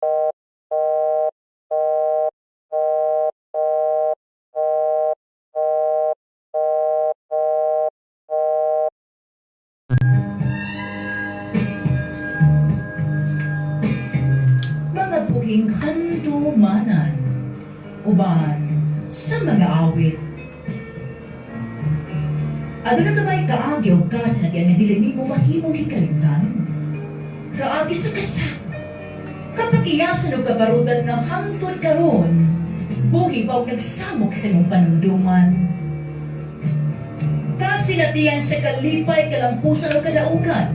Mga buhing handumanan, uban sa mga awit. Aduna ka ba'y kaagi o kasinatian nga dili nimo mahimong hikalimtan? Kaagi sa kasa. Kapakiyasan o kabarutan nga hangtod karon, buhi pa og nagsamok sa imong panumduman. Kasinatian sa kalipay, kalampusan o kadaugan,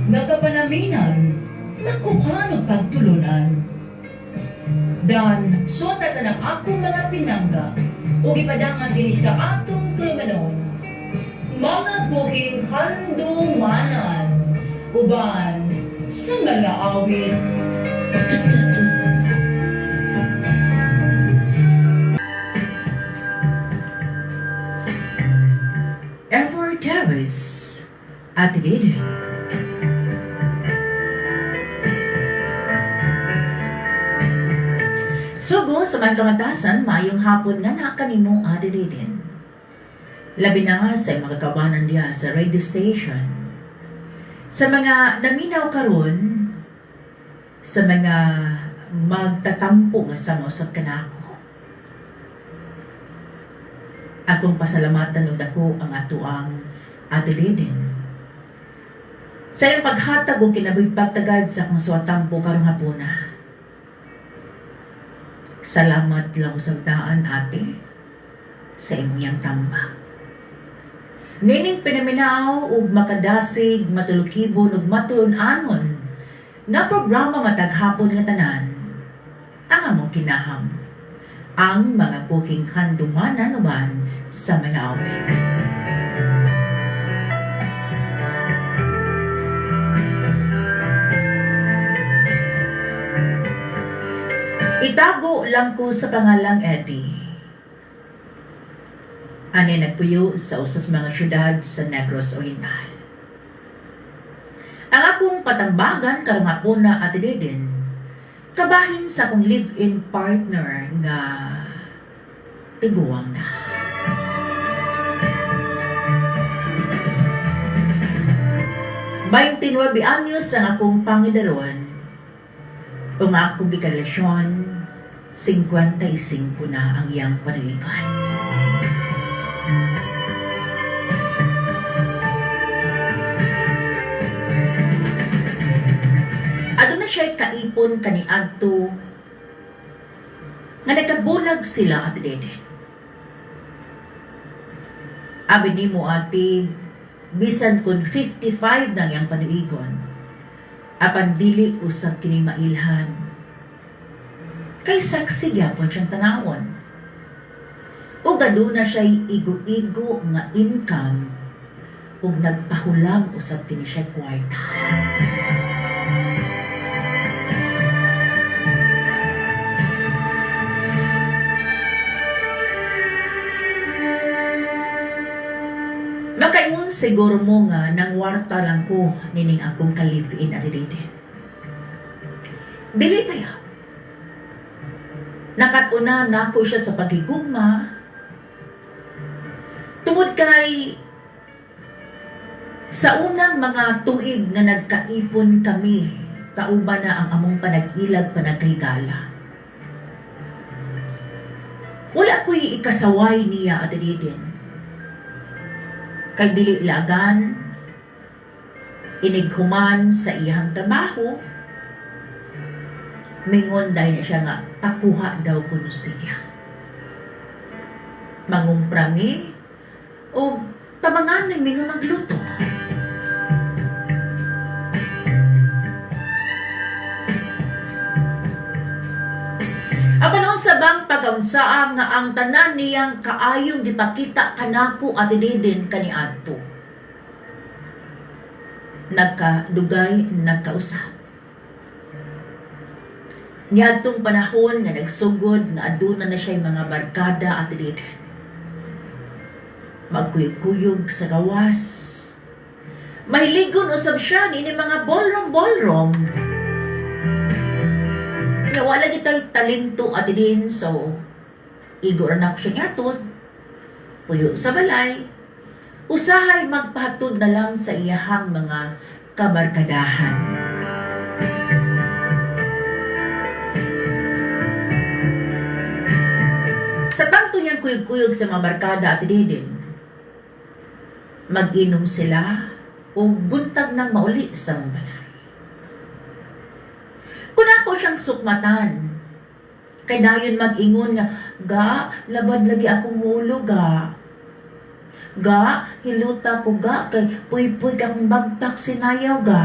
nga kapanaminan, makuhan og pagtulunan. Dan, suota ka ng akong mga pinangga, ug ipadangan kini sa atong tulumanon. Mga buhing handumanan, uban sa mga awit. Ever Terrace at Eden. Sugo sa mga kamatasan, maayong hapon nga na kanimo, Ate Deden. Labi na sa mga kabanan diha sa radio station. Sa mga naminaw karon, sa mga magtatampo nga sa mausap kanako. Akong pasalamatan og dako ang atoang Ate Deden sa iyang paghatag og kinabuhing pagtagad sa akong suwatampo karong hapuna. Salamat lang sa daan, ate, sa imong tambak. Nining pinaminaw ug makadasig, matulukibon ug matulun-anon nga programa matag hapon nga tanan ang among kinaham, ang mga buhing handumanan uban sa mga awit. Itago lang ko sa pangalang Eddie. Ani nagpuyo sa usas mga syudad sa Negros Oriental. Ang akong patambagan karong hapuna, Ate Deden, kabahin sa akong live-in partner nga tiguang na. 29 anyos ang akong pangidaron ug ang akong gikarelasyon, 55 na ang iyang pananglitan. Aduna siya kaipon kaniadto nga nagkabulag sila, Ate Dede. Abi nimo, ate, bisan kung 55 nang iyang panuigon, apan dili usab kini mailhan. Kay saksi gyapon siyang tanawon. Ug aduna siya'y igo-igo nga income ug nagpahulam usab kini siya kwarta. Makaingon siguro mo nga nangwarta lang ko nining akong ka-live-in, Ate Dede. Dili pa ya. Nakat-una nako siya sa paghigugma tungod kay sa unang mga tuig nga nagkaipon kami, kauban na ang among panag-ilag, panagkahigala. Wala ko'y ikasaway niya, Ate Deden. Kay dili lagan, inighuman sa iyang trabaho, mingon dahil na siya nga pakuha daw kuno siya. Mangumpra mi o tabangan mi nga magluto. Apan unsa bang pagkaunsaa nga ang tanan niyang kaayong gipakita kanako, Ate Deden, kaniadto? Nagkadugay nagkausap. Niadtong panahon nga nagsugod nga aduna na siya mga barkada, Ate Deden. Magkuyog-kuyog sa gawas. Mahiligon usab siya niini mga ballroom ballroom. Kay wala gyud talento, Ate Din, so igo ra nako siya gihatod puyo sa balay. Usahay magpahatod na lang sa iyahang mga kabarkadahan. Sa tanto niyang kuyog-kuyog sa mga barkada, Ate Didin, mag-inom sila o buntag nang mauli sa mga balay. Kung ako siyang sukmatan, kay dayon mag-ingon nga, "Ga, labad lagi akong ulo, ga. Ga, hiluta ko ga, kay puy-puy akong bagtak sinayaw, ga."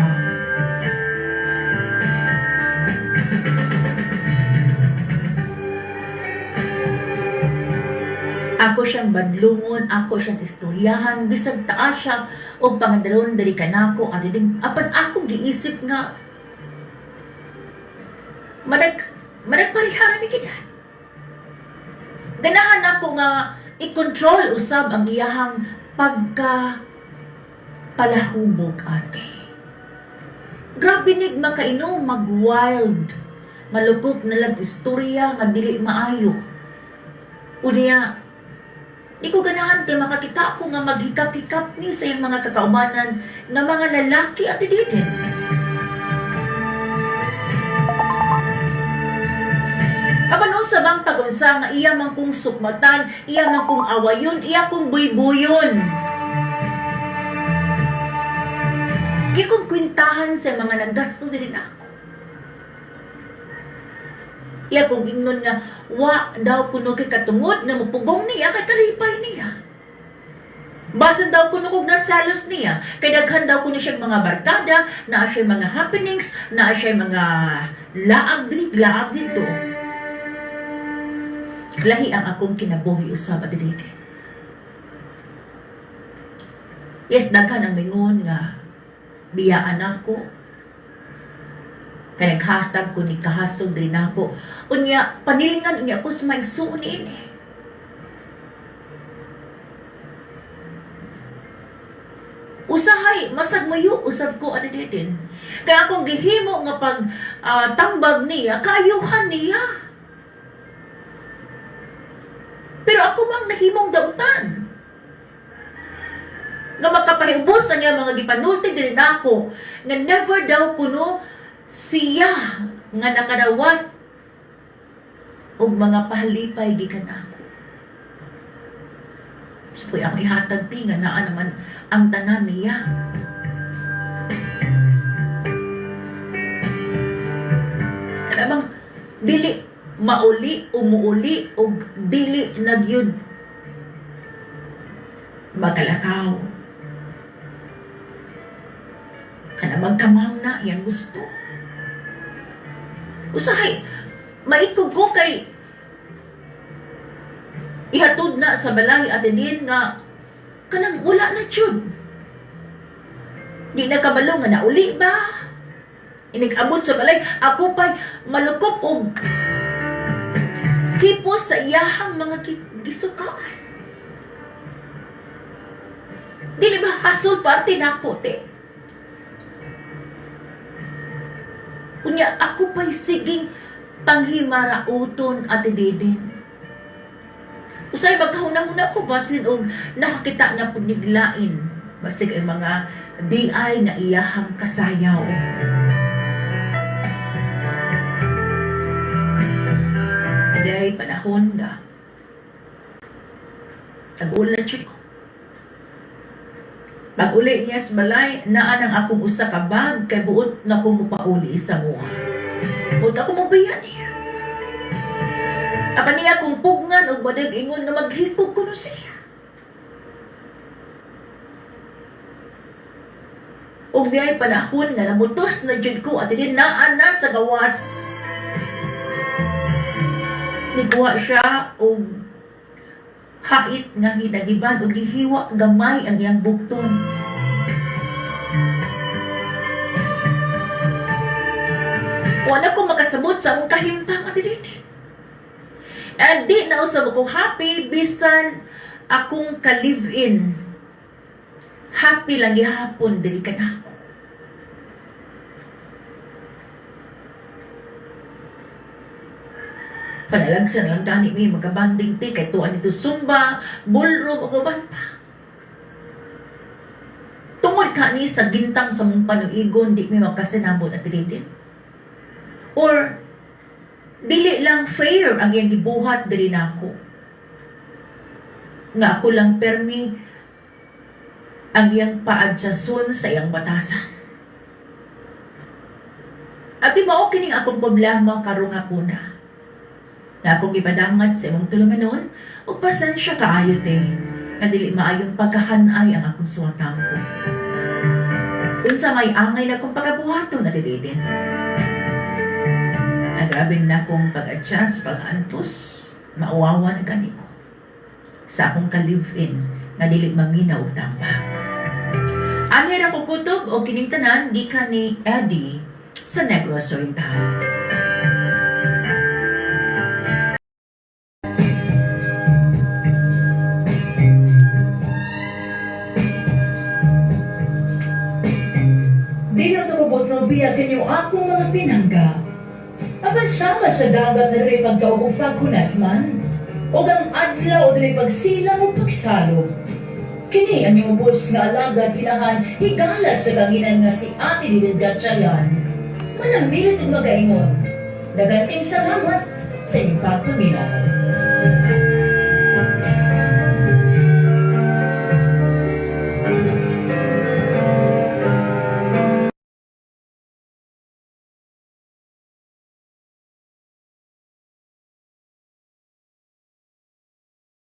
Ako siyang badlungon, ako siyang istoryahan, bisag taas siya og pangadalon diri kanako, Ate Ding. Apan akong giisip nga managpareha mi kita. Ganahan ako nga i-control usab ang iyahang pagka palahubog, ate. Grabe nig makainom, mag-wild. Malukop na lang istorya nga dili maayo. Unya, di ko ganahan kay makakita ko nga maghikap-hikap ni sa iyang mga kakaubanan nga mga lalaki, Ate Didin. Apan unsa bang pagunsa nga iya man kong sukmatan, iya man kong awayon, iya kong buybuyon? Iya kong kwintahan sa mga naggasto diri nako. Iya kong ingnon nga wa daw kuno kay katungod nga mupugong niya kay kalipay niya. Basan daw kuno kog naselos niya kay daghan daw kuno siyang mga barkada, naa siya mga happenings, naa siya mga laag diri, laag dito. Lahi ang akong kinabuhi usab, Ate Dede. Yes, daghan ang mingon nga biyaan ako. Kay nag-hashtag ko ni kahasog diri nako. Unya, panilingan unya ko sa maigsuon niini. Usahay, masag mayo, usab ko, Ate Deden. Kaya akong gihimo nga pag tambag niya, kaayuhan niya. Pero ako mang nahimong dautan nga makapahiubos ang iyang mga gipanulti diri nako nga never daw kuno siya nga nakadawat og mga pahalipay gikan ako. So, ang ihatag ti nga naa naman ang tanan niya. Alamang dili mauli, umuuli og dili nagyud magalakaw. Kana magkamang na iyang gusto. Usahay, maikog ko kay ihatod na sa balay, Ate Din, nga kanang wala na jud. Di na kabalo nga nauli ba? Inig-abot sa balay, ako pa'y malukop og hipos sa iyahang mga gisukaan. Dili ba hasol parte nako, te? Unya, ako pa'y siging panghimarauton, Ate Deden. Usay magkahuna-huna ko basin og nakakita na pud niglain basig ay mga DI nga iyahang kasayaw. Day panahon nga tag-ulan jud ko. Pag-uli niya sa balay, naa nang akong usa ka bag kay buot na ko mopauli sa muha. Buot ako mobiya niya. Apan niya kung pugnan og madag ingon nga maghikog kuno siya. Og diay panahon nga namutos na jud ko at din naa na sa gawas. Nikuha siya og hait nga hinagiban og gihiwa gamay ang iyang bukton. Wala ko makasabot sa akong kahimtang, Ate Didi. And di na usab ako happy bisan akong ka-live-in. Happy lang gihapon dili ka nako. Panalagsa na lang gani mi magkabanding ti kay tuan nito Zumba, ballroom ug uban pa. Tungod ka ni sa gintang sa mong panuigon, di mi magkasinabot, Ate Didin? Or dili lang fair ang iyang gibuhat diri nako, nga ako lang permi ang iyang paadyason sa iyang batasan? At di mao kining akong problema karong hapuna na akong gipadangat sa imong tulumanon, ug pasensya kaayo te nga dili maayong pagkakanay ang akong suwatampo. Unsa may angay na akong pagabuhaton, Ate Didin? Ang grabe na akong pag-adjust, pag-antos, mauwawa na gani ko sa akong ka-live-in nga dili maminaw og tambag. Anhi ra ko kutob og kining tanan gikan ni Eddie sa Negros Oriental. Di lang tumubot ng biya kanyo akong mga pinangga. Apan sama sa dagat na diri pagdaog ug paghunas man, ug ang adlaw diri pagsilang ug pagsalog. Kini ang inyong ubos nga alagad inahan higala sa kanginan nga si Ate Didin Gatchalian. Manamilit ug magaingon. Daghan kayong salamat sa inyong pagpaminaw.